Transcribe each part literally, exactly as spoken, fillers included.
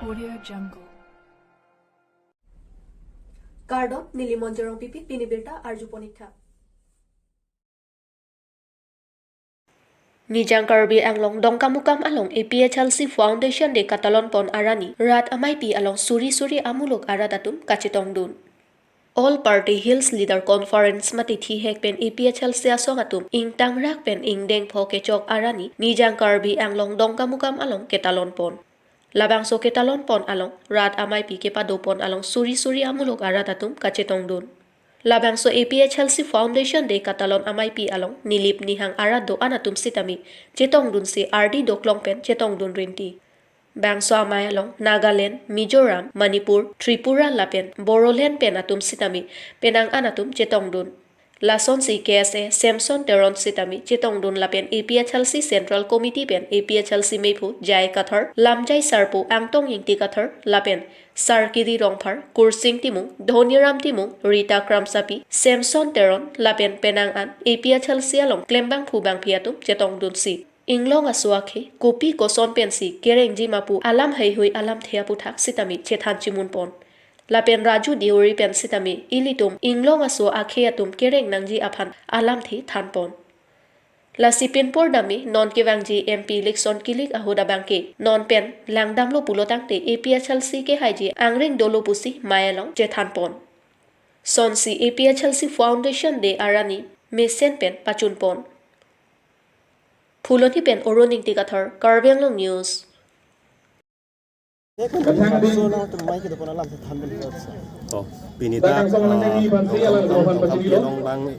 Audio Jungle. Kardom, neli Monjorong Pipi, pini birta arjupon ik tha. Nijang Karbi Anglong Dongkamukam along A P H L C Foundation Day katalon pon arni rat ameipi along suri suri amuluk arat atum kachetongdun. All Party Hills Leader Conference mate thihek pen A P H L C asong atum ingtangrak pen ingdeng pho kechok arni Nijang Karbi Anglong Dongkamukam along ketalon pon. Labangso ketalon pon along rat ameipi kepado pon along suri suri amuluk arat atum kachetongdun. Labangso A P H L C Foundation Day katalon ameipi along nilip nihang arat do-an atum sitame chetongdunsi ardi doklong pen chetongdun rinti. Bangso amei along Nagaland, Mizoram, Manipur, Tripura lapen Bodoland pen atum sitame penang an atum chetongdun. Lasonsi K S A Samson Teron sitame chetongdun lapen A P H L C Central Committee pen A P H L C meiphu J I Kathar, Lamjai Sarpo, Angtong Ingti Kathar lapen Sarkiri Rongphar, Kursing Timung, Dhoniram Timung, Rita Kramsapi, Samson Teron lapen penang an A P H L C along klembangphu bangphi atum chetongdunsi inglong aso akhei kopi koson pensi kerengji ma pu alam heihui alamthe aputhak sitame chethan chimun pon. Lapen Raju Deuri pen sitame ilitum inglong aso akhei atum kereng nangji aphan alamthe than pon. Lasi pinpor dame non kevangji M P election kilik ahut abangke non pen langdamlo pulo tangte A P H L C kehaiji angring dolo pusi mei along chethan pon. Sonsi A P H L C Foundation Day arni mesen pen pachun pon. Phuloni pen Arun Ingti Kathar, Karbi Anglong News. To, pini dak, eh, Dongkamukam, Dongkamukam kelong abang, eh,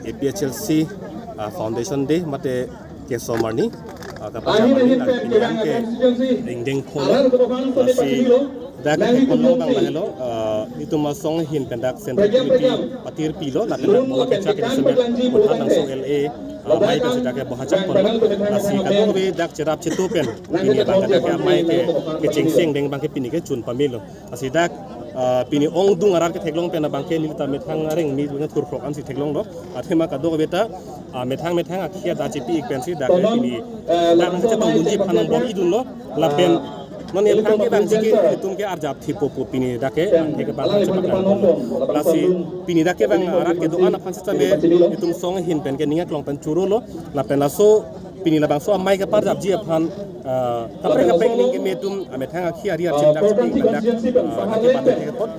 A P H L C, eh, Foundation Day mate keso arni, eh, kapacham arni, la pini abangke ingdeng pho lo, lasi dak kelong abang lahelo, eh, itum asong ahin pen dak Central Committee patirpilo, lapen dak boha kechak ke semet, boha langso L A, ah, amei pensi dak ke boha chak pon. Lasi kadokave dak cherap chetu pen pini abang dak ke amei ke, kechengsi ingdeng abangke pini ke chun pamelo. Lasi dak, ah, pini ongdung arat ketheklong pen abangke neli ta methang areng mi nang thurphrok ansi theklonglo. Athema kadokave ta, ah, methang methang akhei ta chepi ik pensi dak ke pini dak chetongdunji aphan angbong idunlo. Lapen non aphrang kevangji ke itum ke arjap thipo pu pini dak ke, angthek abang chepaklangpo. Lasi pini dak kevang arat kedo-an aphan sitame itum asong ahin pen ke ning aklong pen chorolo. Lapen laso pini labangso amei keparjapji aphan, ah, kaprek kaprek ning keme atum amethang akhei ari archim dak chepi dak, ah, dak ke pate ke pot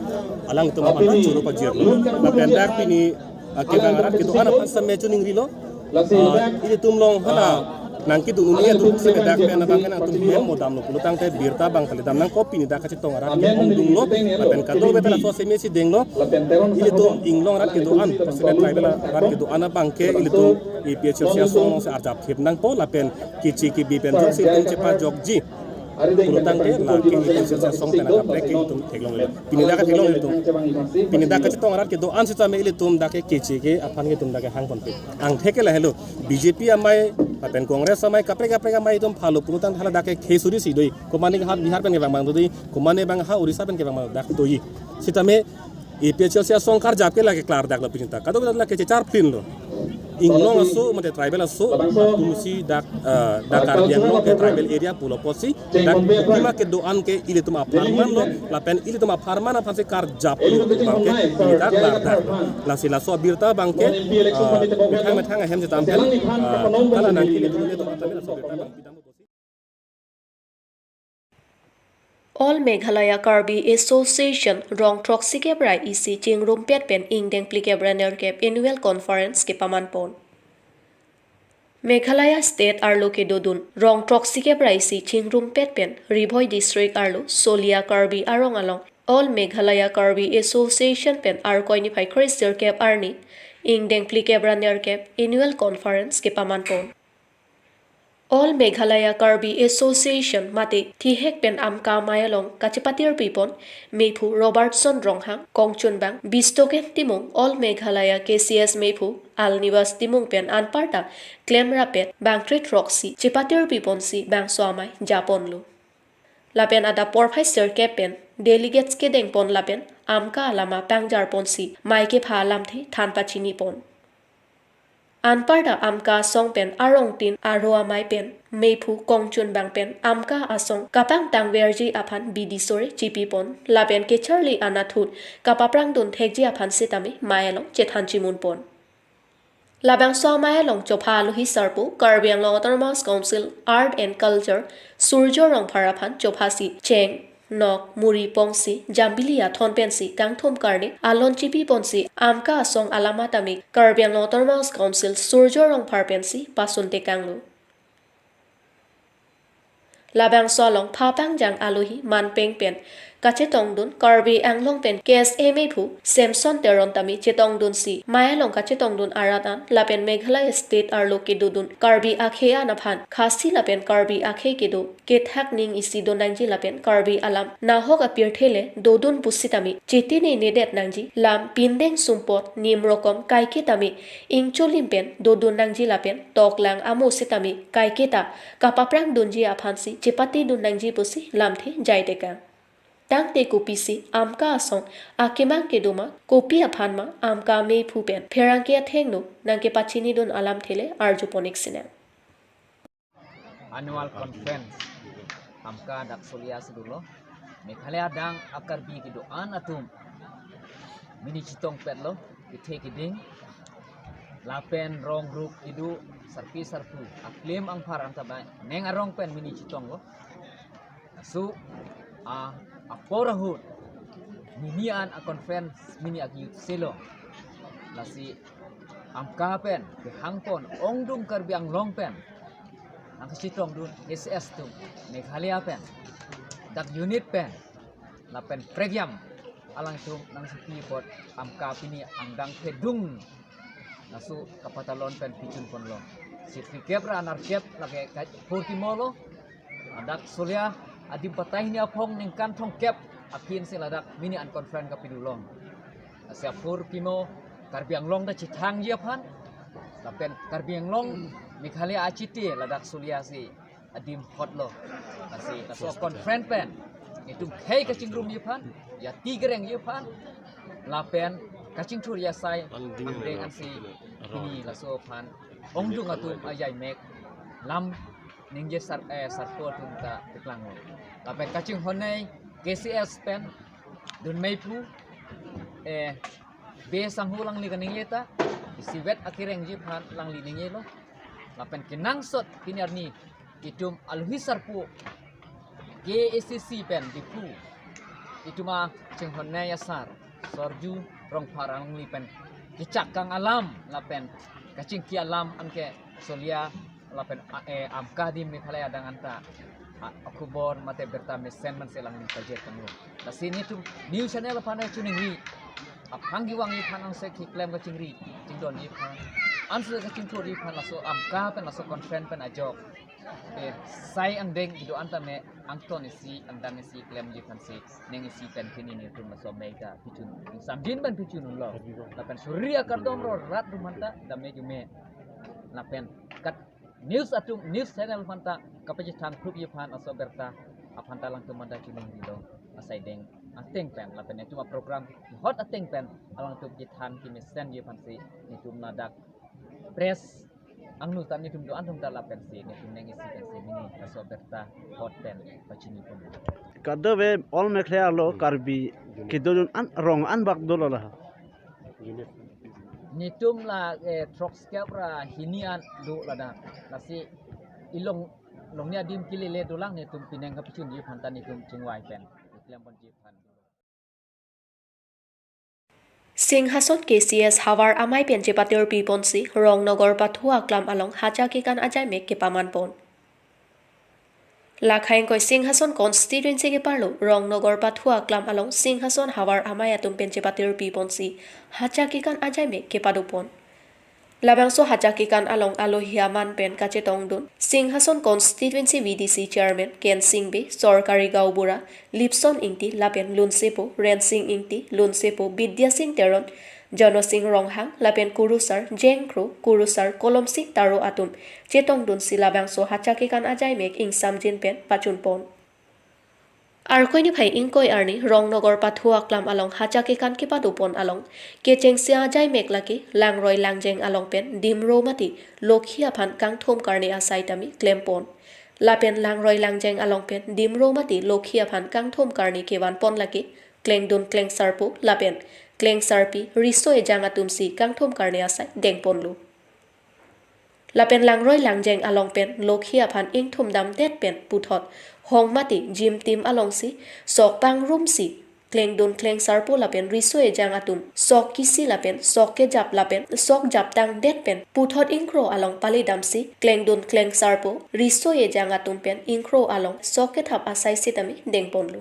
alangtum aphan choro pajirlo. Lapen dak pini ah, kevang arat kedo-an aphan sitame choningrilo. Ah, ilitum along hala nangkedun un-e atum sitame dak pen abangke nangtum hem mo damlo pulo tangte birta abang pale dam nangkok, pini dak kachetong arat ke ongdunglo. Lapen kadokave ta laso seme si denglo. Ilitum inglong arat kedo-an, sitame tribal arat kedo-an abangke ilitum A P H L C asong alongsi arjap thip nangpo lapen keche kebi pen jongsi itum chepajokji pulo tangte lake A P H L C asong pen akaprek ke itum theklongle. Pini dak ketheklong itum. Pini dak kachetong arat kedo-an sitame ilitum dak ke keche ke aphan ke itum dak ke hang ponpe. Angthek ke lahelo. B J P amei, lapen Congress amei, kaprek kaprek amei itum phalo pulo tangte hala dak ke khei suri si doi. Komane ke ha Bihar pen kevang abang doi, komane abang ha Orissa pen kevang abang dak doi. Sitame A P H L C asong karjap ke lake klardaklo pini ta. Kadokave ta lake chechar plinlo. Inglong aso, mate tribal aso, atumsi dak, eh, dak Karbi Anglong ke tribal area pulo apotsi, dak kopi ma kedo-an ke ilitum apharman lo, lapen ilitum apharman aphansi karjaplo abangke pini dak klardak. Lasi laso abirta abangke, eh, methang methang ahem chetam pen, eh, hala nangkele dulu netum atame laso abirta abang pidam. All Meghalaya Karbi Association rong throksi kep ra isi chingrumpet pen ingdeng phlikep ra nerkep annual conference kepaman pon. Meghalaya State arlo kedodun rong throksi kep ra isi chingrumpet pen Ri Bhoi District arlo Solia Karbi arong along All Meghalaya Karbi Association pen Arkoi niphai kre sirkep arni ingdeng phlikep ra nerkep annual conference kepaman pon. All Meghalaya Karbi Association mate thihek pen Amka amei along kachepatirpi pon meiphu Robertson Ronghang, kongchunbang Bistoken Timung, All Meghalaya K C S meiphu Alnivas Timung pen anparta klemrap pen bangkre throksi chepatirpi ponsi bangso amei japonlo. Lapen adap porphai sirkep pen delegates kedeng pon lapen Amka alama pangjar ponsi mei kepha alamthe than pachini pon. Anparta Amka asong pen arongtin aro amai pen meiphu kongchunbang pen Amka asong kapangtangverji aphan bidi sore chipipon lapen kecharli anatthu kapaprangdun thekji aphan sitame amei along chethan chimunpon. Labangso amei along chopha alohi sarpo Karbi Anglong Autonomous Council Art and Culture Surjo Rongphar aphan chophasi cheng, nok, muri pongsi, jambili athon pensi kangthum karne alon chipiponsi Amka asong alam atame Karbi Anglong Autonomous Council Surjo Rongphar pensi pasuntekanglo. Labangso along pha pangjang alohi manpeng pen kachetongdun Karbi Anglong pen K S A meiphu Samson Teron tame chetongdunsi amei along kachetongdun arat an lapen Meghalaya State arlo kedodun Karbi akhei an aphan Khasi lapen Karbi akhei kedo kethak ning isi donnangji lapen Karbi alam nahok apirthe le dodun pusitame chetine nedet nangji, lam pindeng sumpot nim rokom kaiketame ingcholim pen dodun nangji lapen toklang amo sitame kaiketa kapaprangdunji aphansi chepatedun nangji pusi lamthe jaitekang. Tangte kopisi Amka asong akemang kedo ma, kopi aphan ma Amka meiphu pen pherangke athengno nangkepachinidun alamthe le arjupon-ik sinang. Annual conference Amka dak solia si dolo. Meghalaya adang a-Karbi kedo-an atum mini chetongpetlo, kethe keding lapen rong ruk kedo, sarpi sarpo, aklim angphar anta bai neng arong pen mini chetonglo. Laso a, apor ahut mini an a-conference mini akiyutselo. Lasi Amka pen kehangpon ongdung Karbi Anglong pen nangkachetongdun K S S atum, Meghalaya pen, dak unit pen lapen prekjam alangtum nangchepi apot Amka pini angdeng phedung laso kapatalon pen pichunponlo. Si phlikep ra anarkep lake ka-, phurkimolo. Ladak solia adim patai hini aphong ningkan thomkep aphi si ladak mini an conference kapidulo. Lasi aphurkimo Karbi Anglong ta chethangji aphan lapen Karbi Anglong Meghalaya achiti ladak solia si adim hotlo. Lasi laso conference pen netum khei kachingrumji aphan, jati kerengji aphan lapen kachingthurji asai angdeng ansi pini laso aphan ongdung atum ajaimek lam ningje sar, eh, sarpo atum ta keklanglo. Lapen kachinghonnei K S S pen dun meiphu, eh, be sanghu alangli kaningje ta isivet akerengji aphan alangli ningjelo. Lapen kenangsot pini arni itum alohi sarpo K A C C pen Diphu, itum achinghonnei asar Surjo Rongphar alangli pen kechakang alam lapen kachingki alam anke solia lapen a, eh, Amka adim Meghalaya adang anta a, akhubor mate birta mesen man si alangli pajirkanglo. Lasi netum news channel aphan chiningri, aphan kevangji aphan, angsek keklem kachingri chingdonji aphan, ansek kachingthurji aphan laso Amka pen laso conference pen ajok, eh, sai angdeng kedo-an tame angton isi, angdeng isi klemji aphansi ning isi pen pini netum laso amei ta pichun, ingsamjin pen pichun unlo. Lapen suri akardom ro rat atum aphanta dam me jume. Lapen kat news atum, news channel aphanta kapachethang thupji aphan laso birta aphanta alangtum aphanta chiningrilo. Asai deng ateng pen lapen netum a-program hot ateng pen alangtum chethan kemesenji aphansi netum ladak press angno ta netum do-an atum ta lapensi netum ning isi pensi mini laso birta hot pen pachinipon. Kadokave all Meghalaya arlo Karbi kedodun an rong an bak dolo la. Netum la, eh, throkkep ra hini an do ladak. Lasi ilong, longni adim kelele dolang, netum pining kapichunji aphanta netum chingvai pen klemponji aphan. Singhason K C S havar amei pen chepatirpiponsi Rongnogor Pathu Aklam along Hacha Kekan Ajaimek kepamanpon. Lakha ingkoi Singhason constituency keparlo Rongnogor Pathu Aklam along Singhason havar amei atum pen chepatirpiponsi Hacha Kekan Ajaimek kepadopon. Labangso Hacha Kekan along alohi aman pen kachetongdun Singhason constituency V D C chairman Kensing Bey, sorkari gaonbura Lipson Ingti lapen lunsepo Rensing Ingti, lunsepo Bidya Sing Teron, Jono Sing Ronghang lapen kurusar Jeng Kro, kurusar Kolom Sing Taro atum chetongdunsi labangso Hacha Kekan Ajaimek ingsamjin pen pachunpon. Arkoi niphai ingkoi arni Rongnagar pathu aklam along hacha kekan kepado pon along kechengsi ajai mek lake langroi langjeng along pen Dimro mati Lokhi aphan kangthom karne asai tame klem pon. Lapen langroi langjeng along pen Dimro mati Lokhi aphan kangthom karne kevan pon lake klengdun klengsarpo lapen klengsarpi riso ejang atum si kangthom karne asai deng ponlo. Lapen langroi langjeng along pen Lokhi aphan ingthum dam det pen puthot hong mati jim tim alongsi sok pangrum si klengdun klengsarpo lapen riso ejang atum sok kisi lapen sok kejap lapen sok japtang det pen puthot ingkro along pale damsi klengdun klengsarpo riso ejang atum pen ingkro along sok kethap asai sitame deng ponlo.